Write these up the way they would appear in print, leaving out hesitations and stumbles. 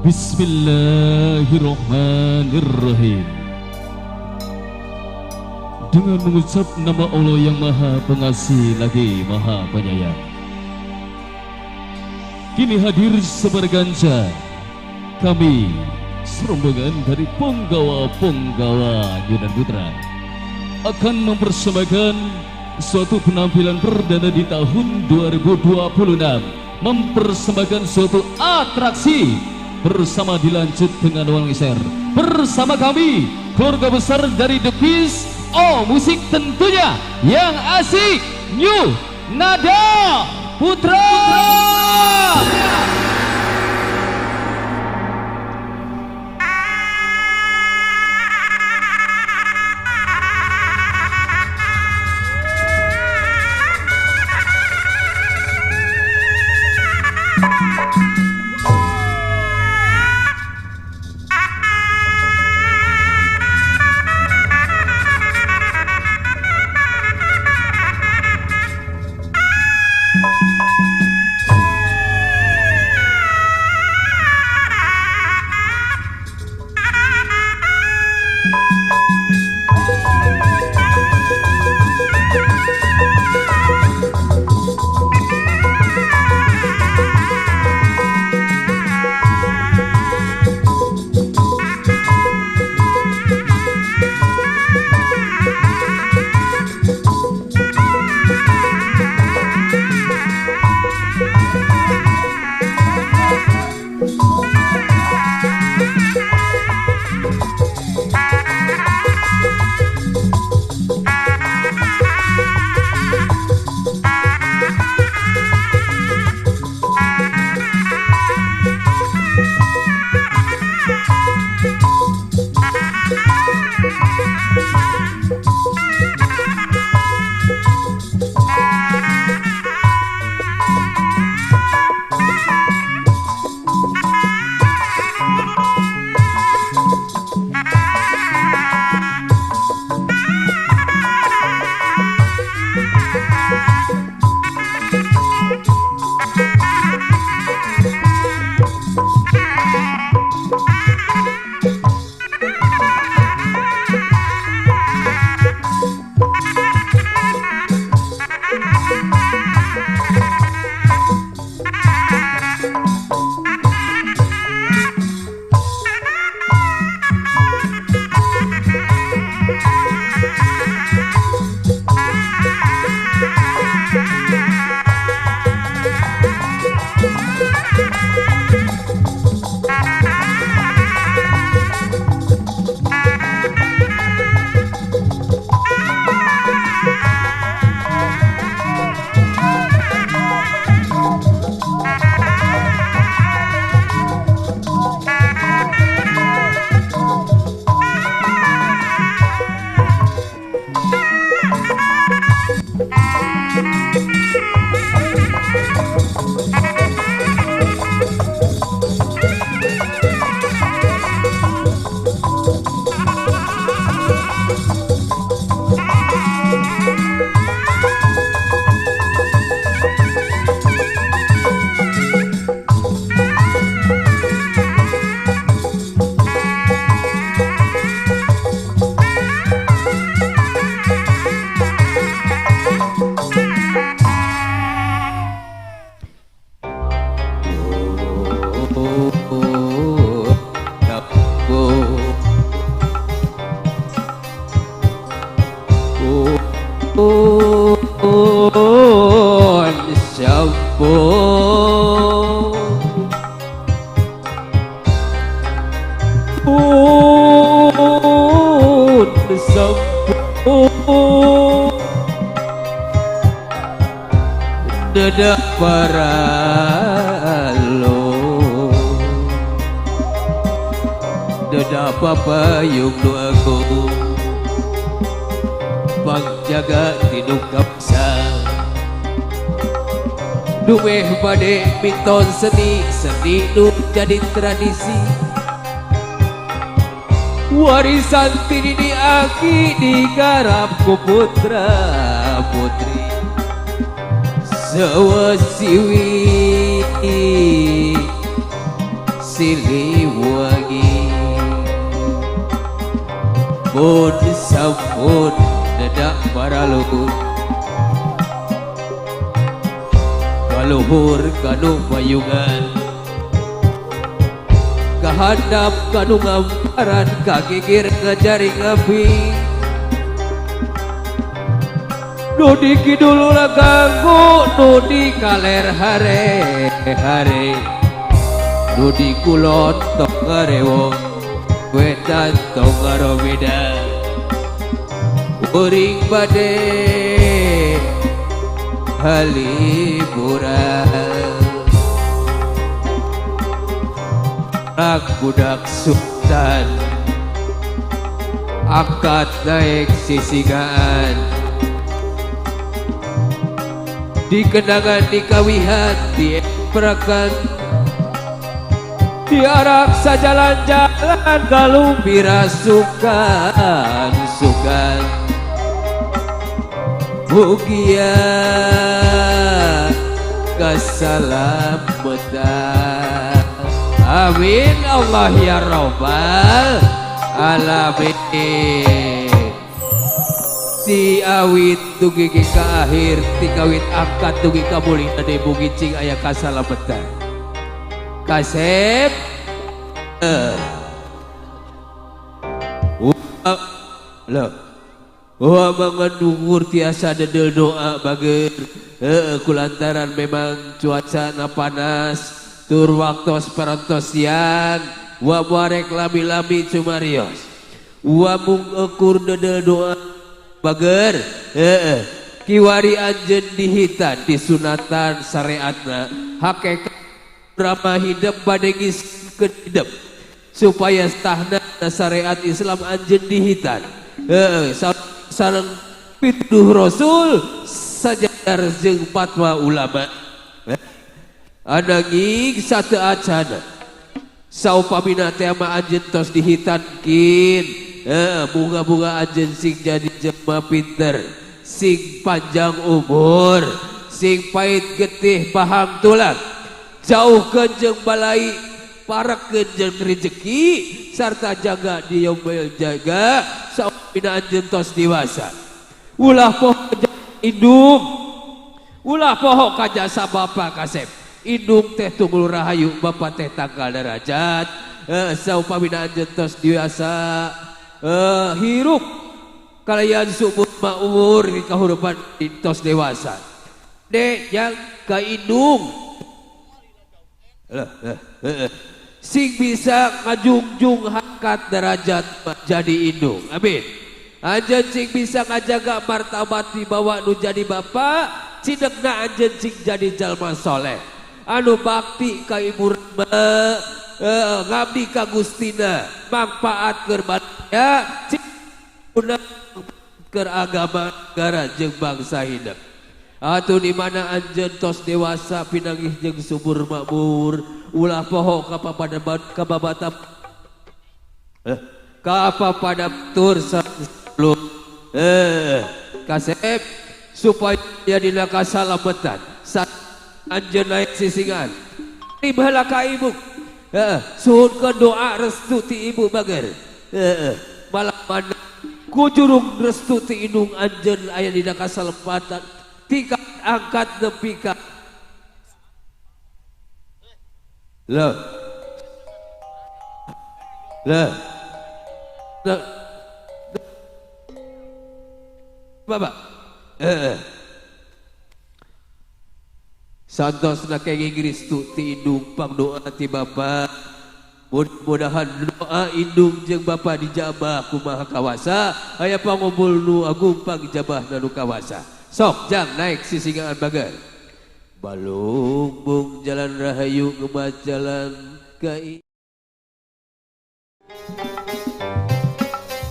Bismillahirrahmanirrahim. Dengan mengucap nama Allah yang Maha Pengasih lagi Maha Penyayang. Kini hadir seberganca kami serombongan dari penggawa-penggawa Yunan Putra akan mempersembahkan suatu penampilan perdana di tahun 2026, mempersembahkan suatu atraksi bersama dilanjut dengan Wangser bersama kami keluarga besar dari The Peace Oh Musik, tentunya yang asik New Nada Putra. Minton seni, seni nu jadi tradisi. Warisan tini di aki digarap ku putra putri. Sewesiwi Siliwangi. Mun sampun dedak paraluhur, kaluhur kanu payungan, kahandap kanu ngamparan, kagigir ngajaring api. Nu di kidul ulah ganggu nu di kaler hare hare, nu di kulon tong ngarewong, wetan tong ngaromeda. Uring bade haliburan, rak budak sultan angkat naik sisingaan, di kenangan di kawihan di perakan, diarak sajalan-jalan galumbira sukan sukan. Mugia keselamatan. Amin Allah ya robbal alamin. Ti awit dugi ka akhir, ti kawit angkat dugi ka mulih tadi mugi cing aya kasalametan. Kasep loh. Wah mangan tiasa dedel doa bager kulantaran memang cuaca na panas tur waktos parantos siang wa muarek lami-lami cumarios wa mung ekur dedel doa bager kiwari anjeun dihitan disunatan syariatna hakikat ramah hidup bade ngiskeun hidup supaya tahna syariat Islam anjeun dihitan sareng pituduh Rasul sajajar jeung fatwa ulama. Ananging sateu acana saupamina teh mah anjeun tos dihitankeun, bunga-bunga anjeun sing jadi jelema pinter, sing panjang umur, sing pahit getih paham tulang, jauhkeun jeung balai, parekeun jeung rezeki, sarta jaga diombel jaga saupamina anjeun tos dewasa. Ulah poho indung, ulah poho ka jasa bapa kasep. Indung teh tunggul rahayu, bapa teh tangkal derajat. Saupamina anjeun tos dewasa hirup kalayan subur maumur di kahurupan tos dewasa. Dek yang ka indung sing bisa ngajungjung harkat derajat jadi indung. Amin. Anjeun sing bisa ngajaga martabat dibawa nu jadi bapa, cidekna anjeun sing jadi jalma soleh anu bakti ka ibu rama, ngabdi ka Gustina, manfaat keur baraya, cing keur agama negara jeung bangsa hidup. Atuh di mana anjeun tos dewasa pinanggih jeung subur makmur, ulah poho ka kababata ka pada tur sebelum kasep supaya dina kasalametan anjeun naik sisingan ibalah ka ibu, suhunkeun doa restu ti ibu bager, malah mana kujurung restu ti indung anjeun aya dina kasalepatan tika angkat nepi ka loh loh loh bapak santosna kenging restu ti indung pangdoa ti bapa, mudah-mudahan doa indung jeung bapa dijabah ku Maha Kawasa, aya pangumpul nu agung pangjabah nu kawasa. Sok jang naik sisingaan bager. Balungbung jalan rahayu gemat jalan kai.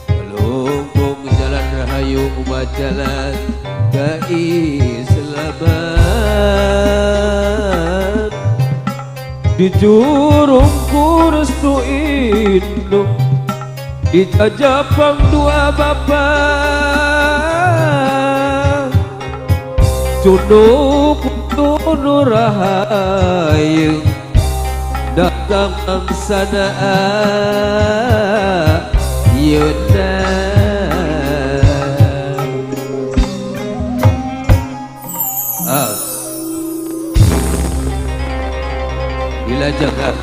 Balungbung jalan rahayu gemat jalan keislaman. Di jurung ku restu indung, di jajapang dua bapa. Cunduk tunu rahayu, dak Bintang mangsana ayeuna. Ah. Dilajeng ah.